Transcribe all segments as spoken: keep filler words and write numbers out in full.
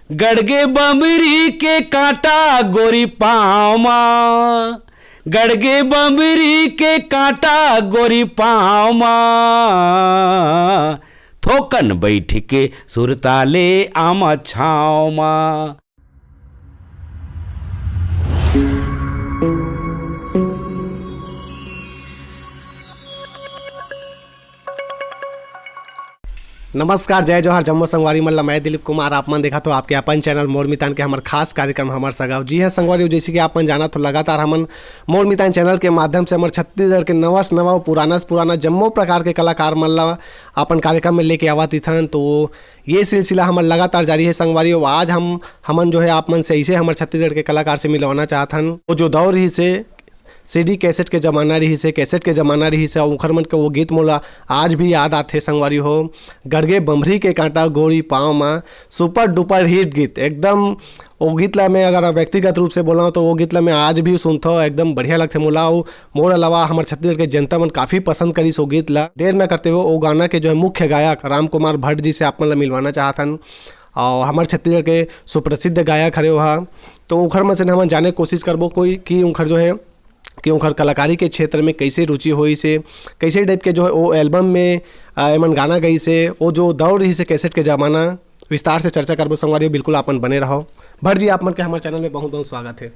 गड़गे बमरी के कांटा गोरी पाँव मा, गड़गे बमरी के कांटा गोरी पाँव मा, थोकन बैठ के सुरता ले आमा छाँव मा। नमस्कार, जय जोहार, जम्मो संगवारी मन ला। मैं दिलीप कुमार, आप मन देखत हो आपके अपन चैनल मोर मितान के हमर खास कार्यक्रम हमर सगाव। जी हाँ संगवारी, जैसे कि आप मन जानत हो, लगातार हमन मोर मितान चैनल के माध्यम से हमर छत्तीसगढ़ के नवा से नवा, पुराना से पुराना जम्मो प्रकार के कलाकार मन ला अपन कार्यक्रम में लेके आवत इथन। तो ये सिलसिला हमर लगातार जारी है संगवारी। आज हम, हमन जो है आप मन से ऐसे हमर छत्तीसगढ़ के कलाकार से मिलवाना चाहत हन। वो जो दौर ही से सीडी कैसेट के जमाना रहिस हे, कैसेट के जमाना रहिस हे, अउ ओखर मन के वो गीत मोला आज भी याद आथे संगवारी हो। गड़गे बमरी के कांटा गोरी पाँव मा, सुपर डुपर हिट गीत एकदम। वो गीत ला मैं अगर व्यक्तिगत रूप से बोलूँ तो वो गीत ला मैं आज भी सुनथो, एकदम बढ़िया लगथे मोला। अउ मोर अलावा हमर छत्तीसगढ़ के जनता मन काफ़ी पसंद करिस वो गीत ला। देर न करते हुए वो गाना के जो है मुख्य गायक राम कुमार भट्ट जी से आप मन ला मिलवाना चाहत हन। और हमर छत्तीसगढ़ के सुप्रसिद्ध गायक हरे वो हा। तो उनखर मन से हमन जाने के कोशिश करबो कोई कि उनखर जो है कि ओखर कलाकारी के क्षेत्र में कैसे रुचि होइस हे, कैसे टाइप के जो है वो एल्बम में, आ, एमन गाना गइस हे, वो जो दौर रहिस हे कैसेट के जमाना, विस्तार से चर्चा करबो संगवारी हो, बिल्कुल आप मन बने रहो। भट्ट जी, आप मन के हमर चैनल में बहुत बहुत स्वागत है।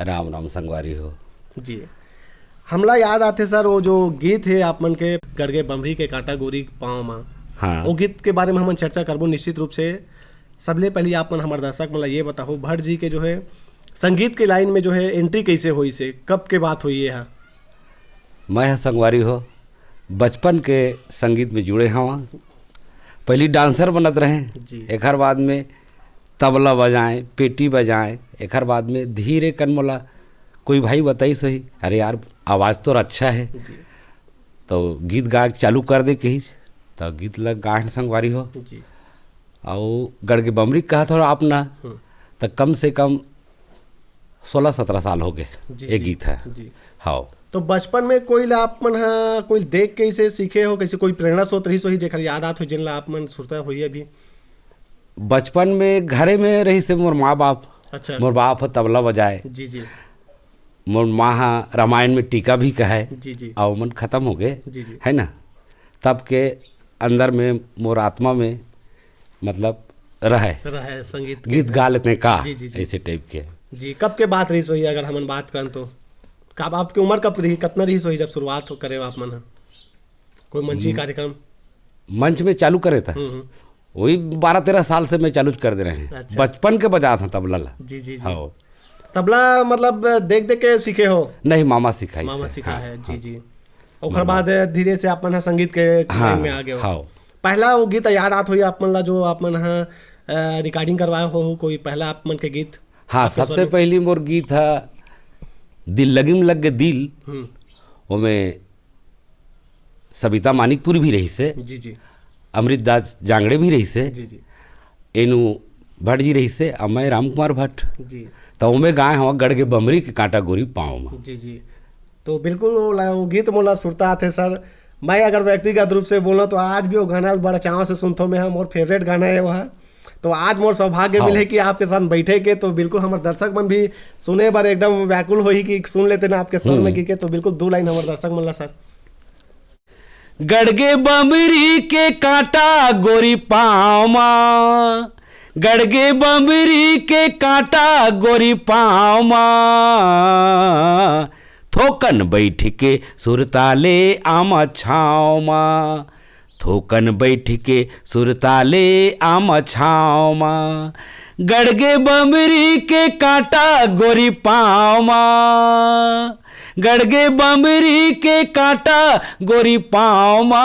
राम राम संगवारी हो। जी, हमला याद आथे सर, वो जो गीत है आप मन के गड़गे बमरी के कांटा गोरी पाँव मा, हाँ। वो गीत के बारे में हमन चर्चा करबो निश्चित रूप से। सबले पहले आप मन हमर दर्शक मन ला ये बताओ, भट्ट जी के जो है संगीत के लाइन में जो है एंट्री कैसे होइस हे, कब के बात होही ये हा? मैं ह संगवारी हो, बचपन के संगीत में जुड़े हवं। पहली डांसर बनत रहें, जी। एकर बाद में तबला बजाएं, पेटी बजाएं, एकर बाद में धीरे कन मोला कोई भाई बताइस होही, "अरे यार, आवाज़ तो अच्छा है।" जी। तो गीत गाए के चालू कर दे कहिस, तो गीत ल गाहन संगवारी हो। जी। अउ गड़गे बमरी कहा थोड़ा आप ना, हम्म। तो कम से कम सोलह सत्रह साल हो गए जी, ये जी, गीत है। जी। हाँ। तो बचपन में कोई ला आप मन हा, कोई देख के इसे सीखे हो, कैसे कोई प्रेरणा स्रोत रहिस होही, जेकर याद आत हो, जिन ला आप मन सुरता होही अभी? बचपन में घरे में रहिस हे मोर माँ बाप। अच्छा। मोर बाप ह तबला बजाए। जी, जी। मोर माँ ह रामायण में टीका भी कहे। जी, जी। अउ मन खत्म हो गए। जी, जी। है ना? तब के अंदर में मोर आत्मा में मतलब रहे। रहे संगीत के। गीत गा लेते हैं का? जी, जी, जी। ऐसे टाइप के। जी, कब के बात रहिस होही अगर हमन बात करन तो? कब आपके उम्र कब रही, कितना रहिस होही जब शुरुआत हो करे हो आप मन ह? कोई मंची हम्म। कार्यक्रम? मंच में चालू करे था। हम्म, हम्म। वही बारह तेरह साल से मैं चालू कर दे रहे हैं। अच्छा। बचपन के बजा था तबला ला। जी, जी, जी। हाँ। तबला मतलब देख देख के सीखे हो? नहीं, मामा सिखाई मामा से। सिखा हाँ, है, जी, हाँ। जी। ओकर मामा। बाद धीरे से आप मन ह संगीत के हाँ, लाइन में आ गए हो। हाँ। पहला वो गीत याद आत होही आप मन ला जो आप मन ह, अ, रिकॉर्डिंग करवाए हो, कोई पहला आप मन के गीत? हाँ, आपके स्वर सबसे में? पहली मोर गीत है दिल लगिम लग गे दिल। हम्म। ओमे सबिता मानिकपुरी भी रहिस हे, जी, जी। अमृत दास जांगड़े भी रहिस हे, जी, जी। एनू भट्ट जी रहिस हे, अउ मैं रामकुमार भट्ट। जी। त ओमे गाए हवं गड़गे बमरी के कांटा गोरी पाँव मा। जी, जी। तो बिल्कुल वो ला-, वो गीत मोला सुरता आथे सर। मैं अगर व्यक्तिगत रूप से बोलूँ तो आज भी वो गाना बड़ा चाव से सुनथो मैं, मोर फेवरेट गाना है वो है। तो आज मोर सौभाग्य हाँ। मिले कि आपके साथ बैठे के, तो बिल्कुल हमर दर्शक मन भी सुने बर एकदम व्याकुल होही कि सुन लेते ना आपके स्वर में हम्म। गिर के, तो बिल्कुल दो लाइन हमर दर्शक मन ला सर। गड़गे बमरी के कांटा गोरी पाँव मा, गड़गे बमरी के कांटा गोरी पाँव मा, थोकन बैठ के सुरता ले आमा छाँव मा। थोकन बैठ के सुरता ले आमा छाँव मा। गड़गे बमरी के कांटा गोरी पाँव मा, गड़गे बमरी के कांटा गोरी पाँव मा।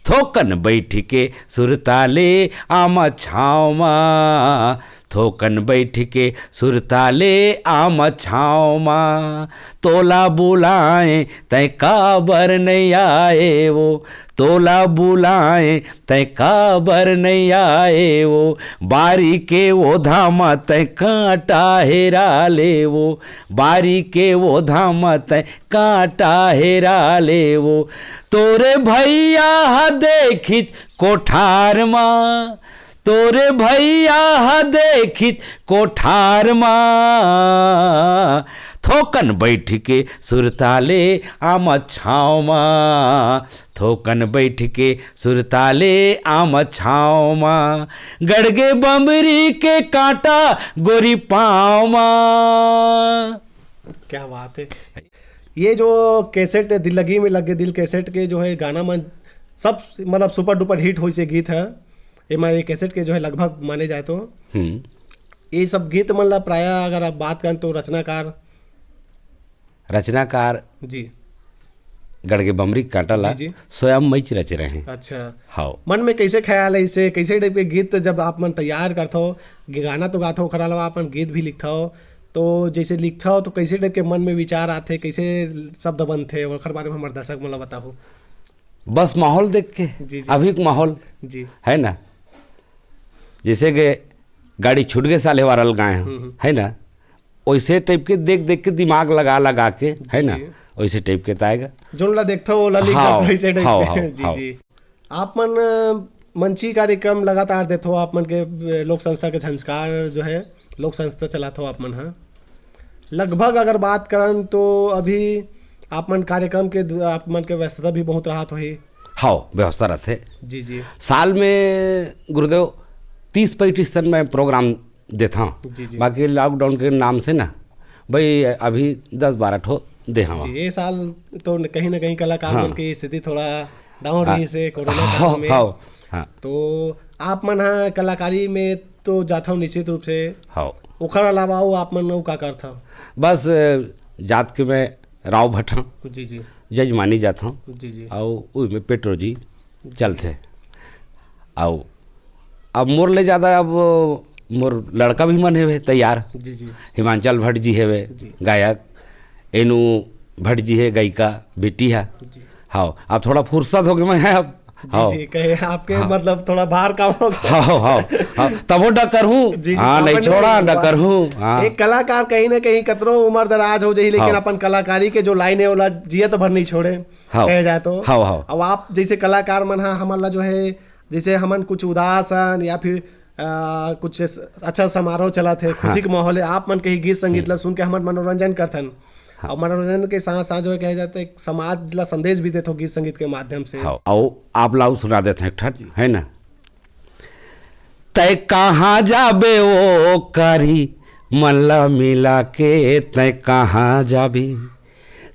थोकन बैठ के सुरता ले आमा छाँव मा। थोकन बैठ के सुरता ले आमा छाँव मा। तोला बुलाए तै काबर नइ आए वो, तोला बुलाए तै काबर नइ आए वो। बारी के ओधा म तै कांटा हेरा ले वो, बारी के ओधा म तै कांटा हेरा ले वो। तोरे भैया ह देखिच कोठार मा, तोरे भैया ह देखित कोठार मा, थोकन बैठ के सुरताले आम छाँव मा, थोकन बैठ के सुरताले आम छाँव मा, गड़गे बमरी के कांटा गोरी पाँव मा। क्या बात है। ये जो कैसेट दिल लगी में लगे दिल कैसेट के जो है गाना मन सब मतलब सुपर डुपर हिट होइसे गीत है। एमा ये कैसेट के जो है लगभग माने जाए तो हम्म। ये सब गीत मन ला प्रायः अगर आप बात करें तो रचनाकार रचनाकार जी। गड़गे बमरी कांटा ला जी, जी। स्वयं मइच रचे रहे। अच्छा। हाव। मन में कैसे ख्याल है इसे, कैसे टाइप के गीत जब आप मन तैयार करथो, गे-, गाना तो गाथो, ओखर अलावा अपन गीत भी लिखथो, तो जैसे लिखथो तो कैसे टाइप के मन में विचार आथे, कैसे शब्द बनथे, ओखर बारे में हमर दर्शक मन ला बताहू। बस माहौल देख के, जी, जी। अभी के माहौल जी। है ना, जैसे कि गाड़ी छूट गए साले वारल गाए हैं, हम्म, हम्म। है ना, वैसे टाइप के देख देख के दिमाग लगा लगा के, जी, है ना, जी। वैसे टाइप के ताएगा। जोन ला देखथो, ओला लिख हाव, देथो, वैसे टाइप हाव, के। हाव, जी, हाव। जी। आप मन, अ, मंची कार्यक्रम लगातार देथो, आप मन के, अ, लोक संस्था के झंझकार जो है, लोक संस्था चलाथो आप मन ह। लगभग अगर बात करन तो अभी आप मन कार्यक्रम के दु-, आप मन के व्यस्तता भी बहुत रहत होही। हाव, व्यवस्था रहथे। जी, जी। साल में गुरुदेव तीस पैंतीस ठन मैं प्रोग्राम देथव। जी, जी। बाकी लॉकडाउन के नाम से ना, भाई अभी दस बारह ठो दे हवा। जी, ये साल तो न-, कहीं ना कहीं कलाकार हाँ। मन की स्थिति थोड़ा डाउन हाँ। रही से कोरोना हाँ, काल में। हाँ, हाँ। तो आप मन हा कलाकारी में तो जाथव निश्चित रूप से। हाँ। ओखर अलावा वो आप मन अउ का करथव? बस, अ, जात के मैं राव भट हूँ। जी, जी। जजमानी जात हूँ। जी, जी। अउ उही में पेट्रोजी चलथे। अउ अब मोर ले ज्यादा अब मोर लड़का भी मन हेवे तैयार। जी, जी। हिमांचल भट्ट जी हेवे जी। गायक, एनू भट्ट जी हे गायिका, बेटी है। जी। हाँ, अब थोड़ा फुर्सत हो गया मैं अब। जी, हाँ। जी, कहे आपके हाँ। मतलब थोड़ा बाहर काम हो गया। हाँ, हाँ, हाँ, हाँ, तबो डकर हूँ। जी, जी, हाँ, नहीं अपन छोड़ा, नहीं डकर हूँ, हाँ। एक कलाकार कहीं ना कहीं कतरो उम्र दराज हो जाही, लेकिन हाँ। अपन कलाकारी के जो लाइन है, ओला जियत भर नहीं छोड़े, हाँ। कहे जाए तो। हाँ, हाँ। अब आप जैसे कलाकार मन हा, हमन ला जो है, जैसे हमन कुछ उदास हन या फिर, आ, कुछ स-, अच्छा समारोह चलत है, खुशी हाँ। के माहौल है, आप मन के ही गीत संगीत हम्म। ला सुन के हमन मनोरंजन करथन। हाँ। और मनोरंजन के साथ साथ जो है कहा जाता है, एक समाज ला संदेश भी देथो गीत संगीत के माध्यम से। हाँ, आओ आप ला सुना देते हैं एक ठन, जी। है ना? तै कहाँ जाबे ओ कारी मन ला मिला के, तै कहाँ जाबे,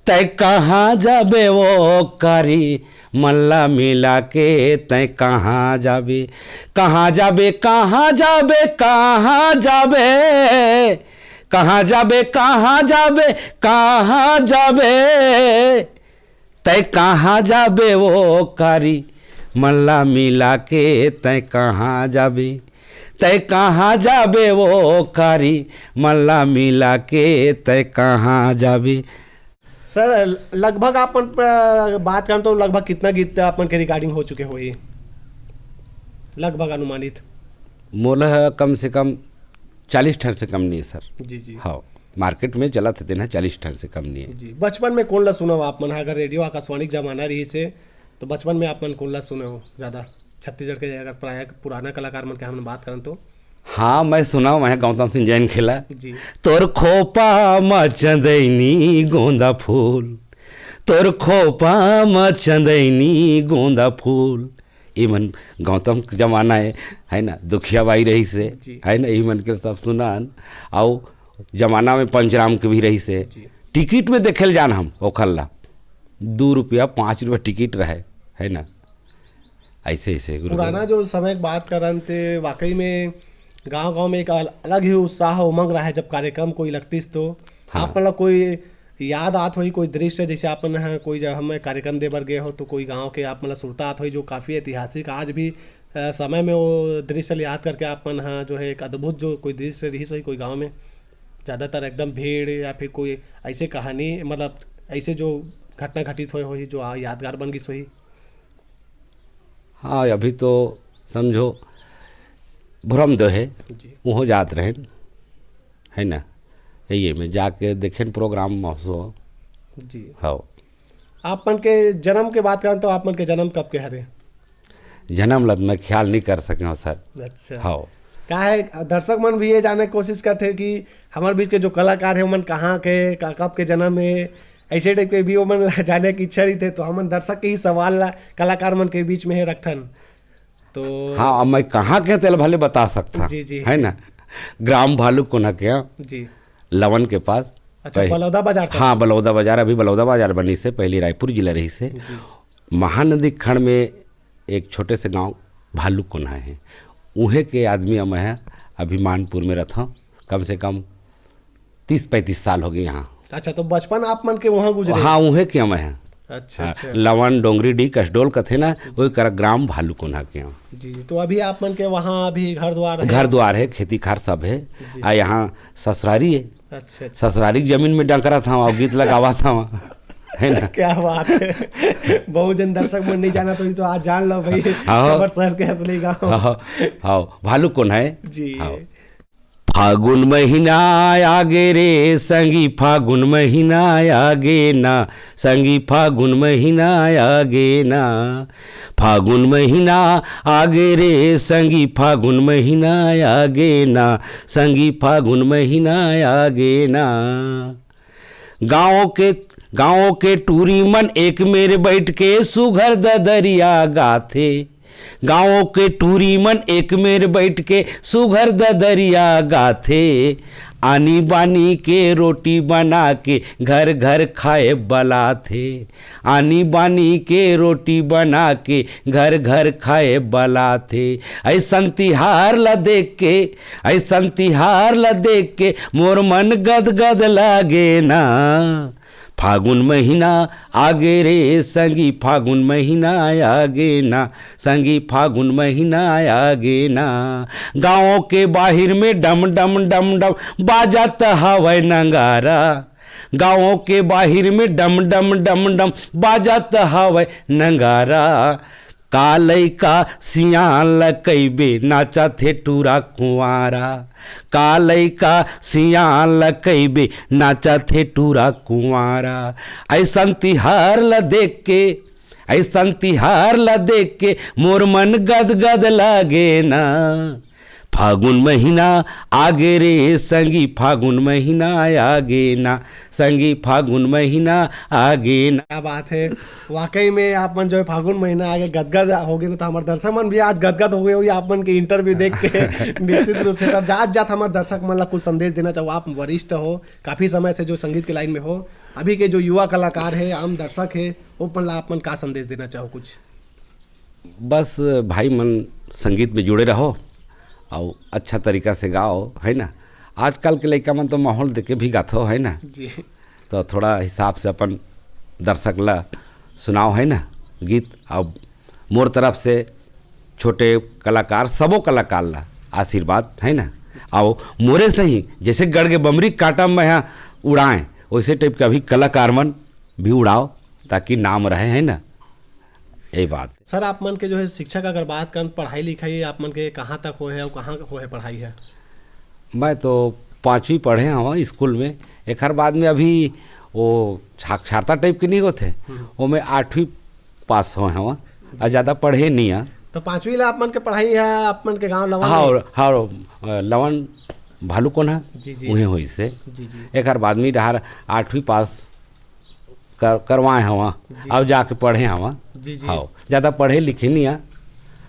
तै कहाँ जाबे ओ कारी मन ला मिला के, तै कहाँ जाबे, कहाँ जाबे, कहाँ जाबे, कहाँ जाबे, कहाँ जाबे, कहाँ जाबे, कहाँ जाबे, तै कहाँ जाबे ओ कारी मन ला मिला के, तै कहाँ जाबे, तै कहाँ जाबे ओ कारी मन ला मिला के, तै कहाँ जाबे। सर, लगभग आप मन, अ, बात करन तो लगभग कितना गीत आप मन के रिकॉर्डिंग हो चुके होही? लगभग अनुमानित। मोला कम से कम चालीस ठन से कम नहीं है, सर। जी, जी। हाँ, मार्केट में चलत हे तेन ह चालीस ठन से कम नहीं है। जी, बचपन में कौन ला सुनव आप मन ह? अगर रेडियो आकाशवाणी के जमाना रही से, तो बचपन में आप मन कौन ला सुनव ज्यादा? छत्तीसगढ़ के अगर प्राय पुराना कलाकार मन के हमन बात करन तो। हाँ, मैं सुनव, मैं गौतम सिंह जैन खेला। जी। तोर खोपा म चंदैनी गोंदा फूल, तोर खोपा म चंदैनी गोंदा फूल। ये मन गौतम के जमाना है, है ना, दुखिया बाई रही से, जी। है ना, यही मन के सब सुनान। आओ, जमाना में पंचराम के भी रही से, जी। टिकट में देखे ल जान हम, ओखर ला, दो रुपया, पाँच रुपया टिकट रहे, है ना, ऐसे, ऐसे, गुरुदेव। पुराना जो समय के बात करन, ते वाकई में गांव-गांव में एक अल-, अलग ही उत्साह, उमंग रहे, जब कार्यक्रम कोई लगतीस तो। हाँ। आप मन ला कोई याद आत होही कोई दृश्य, जैसे आप मन ह कोई जगह में कार्यक्रम दे बर गए हो, तो कोई गांव के आप मन ला सुरता आत होही, जो काफी ऐतिहासिक, आज भी, अ, समय में वो दृश्य ला याद करके आप मन ह जो है एक अद्भुत जो कोई दृश्य रहिस होही कोई गांव में, ज्यादातर एकदम भीड़ या फिर कोई ऐसे कहानी, मतलब ऐसे जो घटना घटित होए होही, जो आ-, यादगार बन गिस होही? हाँ, अभी तो समझो भ्रम दो है, जी। वहाँ जात रहेन, है ना, यही में जाके देखेन प्रोग्राम महोत्सव। जी। हाँ। आप मन के जन्म के बात करन तो आप मन के जन्म कब के हरे? जन्म ल त मैं ख्याल नहीं कर सके हूँ सर। अच्छा। हाँ। का है, दर्शक मन भी ये जाने के कोशिश करते हैं कि हमारे बीच के जो कलाकार हैं, ओमन कहाँ के, का-, कब के जन्म है, ऐसे टाइप के भी ओमन ला जाने की इच्छा रही थे। तो हमन दर्शक के ही सवाल ला कलाकार मन के बीच में ही रखथन। तो हाँ, अब मैं कहाँ के तेल भले बता सकता, जी, जी। है ना? ग्राम भालू कोन्हा के यहाँ, जी। लवन के पास। अच्छा, पह-, बलौदा बाजार का? हाँ, बलौदा बाजार, अभी बलौदा बाजार बनी से, पहले रायपुर जिला रही से। जी। महानदी खंड में एक छोटे से गांव भालू कोन्हा है, उहे के आदमी हम है, अभिमानपुर में रहता हूँ, कम से कम तीस पैंतीस साल हो गए यहाँ। अच्छा, तो बचपन आप मन के वहाँ गुजरे? हाँ, उहे के हम है। अच्छा, हाँ, अच्छा। लवन, डोंगरी डी, कसडोल कथे ना, वही करा ग्राम भालू कोन्हा के यहाँ। जी, जी। तो अभी आप मन के वहाँ अभी घर द्वार है? घर द्वार है, खेती खार सब है। जी। आ यहाँ ससुरारी है। अच्छा, अच्छा। ससुरारी की जमीन में डंकरा था, और गीत लगावा था, है ना? क्या बात है। बहुत जन दर्शक मन नहीं जाना, तो ये तो आज जान लो भाई। हाँ। खबर सर के असली गाँव। हाँ, हाँ, भालू कोन्हा है? जी। हाँ। फागुन महीना आगे रे संगी, फागुन महीना आगे ना, संगी फागुन महीना आगे ना। फागुन महीना आगे रे संगी, फागुन महीना आगे ना, संगी फागुन महीना आगे ना। गाँव के, गाँव के टूरी मन एक मेर बैठ के सुघर ददरिया गाथे। गाँव के टूरी मन एक मेर बैठ के सुघर ददरिया गाथे। आनी बानी के रोटी बना के घर घर खाए बलाथे। आनी बानी के रोटी बना के घर घर खाए बलाथे। ऐसन तिहार ला देख के, ऐसन तिहार ला देख के मोर मन गदगद लागे ना। फागुन महीना आगे रे संगी, फागुन महीना आगे ना, संगी फागुन महीना आगे ना। गाँव के बाहिर में डम डम डम डम बाजत हवय नगारा। गाँव के बाहिर में डम डम डम डम बाजत हवय नगारा। का लइका सियान ल कइबे, नाचत हे टूरा कुंवारा। का लइका सियान ल कइबे, नाचत हे टूरा कुंवारा। ऐसन तिहार ल देख के, ऐसन तिहार ल देख के मोर मन गदगद लागे ना। फागुन महीना आगे रे संगी, फागुन महीना आगे ना, संगी फागुन महीना आगे ना। क्या बात है, वाकई में आप मन जो है फागुन महीना आगे गदगद हो गए ना, तो हमारे दर्शक मन भी आज गदगद हो गए होगी आप मन के इंटरव्यू देख के। निश्चित रूप से सर, जात जात हमारे दर्शक मन ला कुछ संदेश देना चाहो, आप वरिष्ठ हो, काफ़ी समय से जो संगीत के लाइन में हो, अभी के जो युवा कलाकार है, आम दर्शक है, वो मन ला आप मन का संदेश देना चाहो कुछ? बस भाई मन संगीत में जुड़े रहो और अच्छा तरीका से गाओ, है ना? आजकल के लइका मन तो माहौल देके भी गाथो, है ना? जी। तो थोड़ा हिसाब से अपन दर्शक ला सुनाओ, है ना, गीत। अब मोर तरफ से छोटे कलाकार, सबो कलाकार ला आशीर्वाद, है ना? आओ मोरे सही, जैसे गड़ के बमरी काटा में यहाँ उड़ाएं, वैसे टाइप का भी कलाकार मन भी उड़ाओ, ताकि नाम रहे, है ना? यही बात। सर, आप मन के जो है शिक्षा का अगर बात करन, पढ़ाई लिखाई आप मन के कहाँ तक होए है और कहाँ होए है पढ़ाई है? मैं तो पाँचवीं पढ़े हवं स्कूल में, एकर बाद में अभी वो साक्षरता टाइप के नहीं होते, हम्म। वो मैं आठवीं पास होए हवं, जी। और ज़्यादा पढ़े नहीं है। तो पाँचवीं ला आप मन के पढ़ाई है, आप मन के गाँव लवन हाँ, में? और, हाँ, और, अ, लवन भालू कोन है, जी, जी। उहें होइस हे। जी, जी। एकर बाद में डहार आठवीं पास कर, करवाए हवं, जी। अब जाके पढ़े हवं। जी, जी। हाँ, ज़्यादा पढ़े लिखे नहीं है।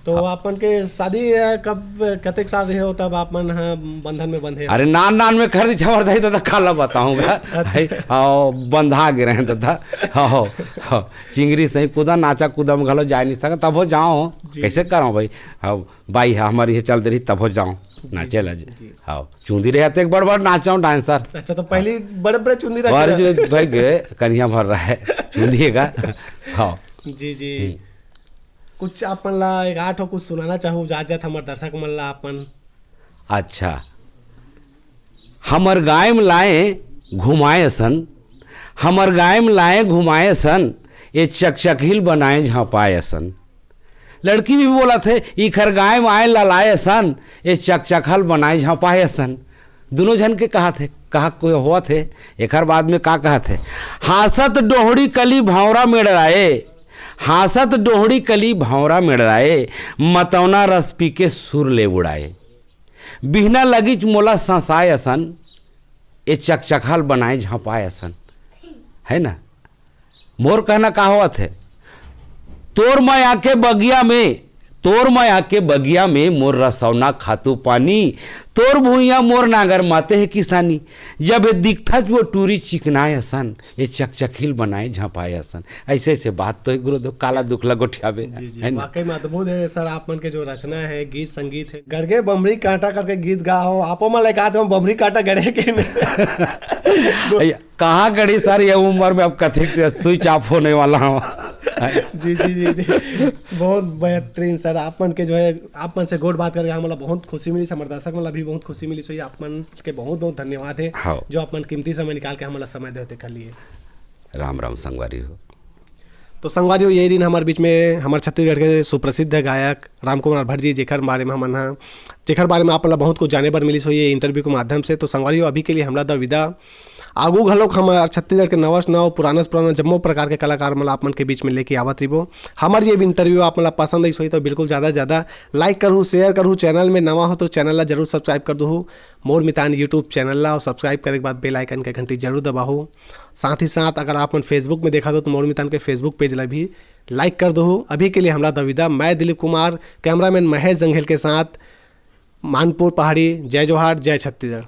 तो हाँ। आप मन के शादी, अ, कब, कतेक साल रहे हो तब आप मन ह बंधन में बंधे हो? अरे नान नान में कर दी छमर दाई दादा, काला बताऊंगा। अच्छा। है, हाँ, बंधा गे रहे दादा। हाँ, हाँ, चिंगरी सही कूदा, नाचा कूदा में घलो जाए नहीं सकत, तब हो जाओ। जी। कैसे करो भाई? हाँ, बाई ह हमर इहे चल दे रही, तब हो जाओ। जी, नाचे ला जी, जी। हाँ, चूंदी रहे तो एक बड़ बड़ नाचाओ डांसर। अच्छा, तो पहली बड़े बड़े चूंदी रखे और रहे। जो भाई गे, कन्हिया भर रहा है, चूंदी का। हाँ। जी, जी। हम्म। कुछ आप मन ला एक आठ हो कुछ सुनाना चाहो, जात जात हमर दर्शक मन ला आप मन? अच्छा। हमर गाय में लाए घुमाए असन, हमर गाय में लाए घुमाए असन, ये चकचकहिल बनाए झांपाए असन। लड़की भी बोलत हे, "इखर गाय में आए ललाए असन, ये चकचकहल बनाए झांपाए असन।" दोनों झन के कहत हे, कहा कोई होवत हे, एकर बाद में का कहत हे, "हांसत डोहड़ी कली भांवरा मेड़राए, हाँसत डोहड़ी कली भौंरा मेड़राए, मतौना रस पी के सुर ले उड़ाए। बिहना लगिच मोला संसाय असन, ए चकचकहल बनाए झपाय असन। है ना? मोर कहना का होवत हे? तोर मया के बगिया में, तोर मया के बगिया में मोर रसौना खातू पानी, तोर भुइयां मोर नांगर माते हे किसानी। जब हे दिखथच वो टूरी चिकनाए असन, ये चकचकहिल बनाए झपाए असन। ऐसे ऐसे बात तो हे गुरुदेव, काला दुखला गोठियाबे, जी, जी, है ना? वाकई में अद्भुत है सर, आप मन के जो रचना है, गीत संगीत है। गड़गे बमरी कांटा करके गीत गा हो, आपो मन ला एकाध बमरी कांटा गड़े के नहीं? भैया, कहाँ गड़ी सर, ये उम्र में अब कथी के स्विच ऑफ होने वाला हूँ। जी, जी, जी, जी। बहुत बेहतरीन सर, आप मन के जो है, आप मन से गोठ बात करके हमला बहुत खुशी मिली, हमर दर्शक मन ला भी बहुत खुशी मिली। सो ये आप मन के बहुत बहुत धन्यवाद है, हाँ। जो आप मन कीमती समय निकाल के हमला समय देते कर लिए। राम राम संगवारी हो। तो संगवारी हो, ये दिन हमारे बीच में हमारे छत्तीसगढ़ के सुप्रसिद्ध गायक राम कुमार भट्ट जी, जेकर बारे में हमन ह, जेकर बारे में आप मन ला बहुत कुछ जाने बर मिली सो ये इंटरव्यू के माध्यम से। तो संगवारी हो, अभी के लिए हमला द विदा। आगू घलोक हमार छत्तीसगढ़ के नवा से नवा, पुराना से पुराना जम्मो प्रकार के कलाकार मन ला आप मन के बीच में लेके आवत रहिबो। हमार ये इंटरव्यू आप मन ला पसंद आइस होही तो बिल्कुल ज़्यादा से ज़्यादा लाइक करहु, शेयर करहु, चैनल में नवा हो तो चैनल ला जरूर सब्सक्राइब कर दूहू, मोर मितान YouTube चैनल ला, और सब्सक्राइब करे के बाद बेल आइकन के घंटी जरूर दबाहू। साथ ही साथ अगर आप मन Facebook में देखत हो तो मोर मितान के Facebook पेज ला भी लाइक कर दूहू। अभी के लिए हमला द विदा, मैं दिलीप कुमार, कैमरामैन महेश जंघेल के साथ मानपुर पहाड़ी। जय जोहार, जय छत्तीसगढ़।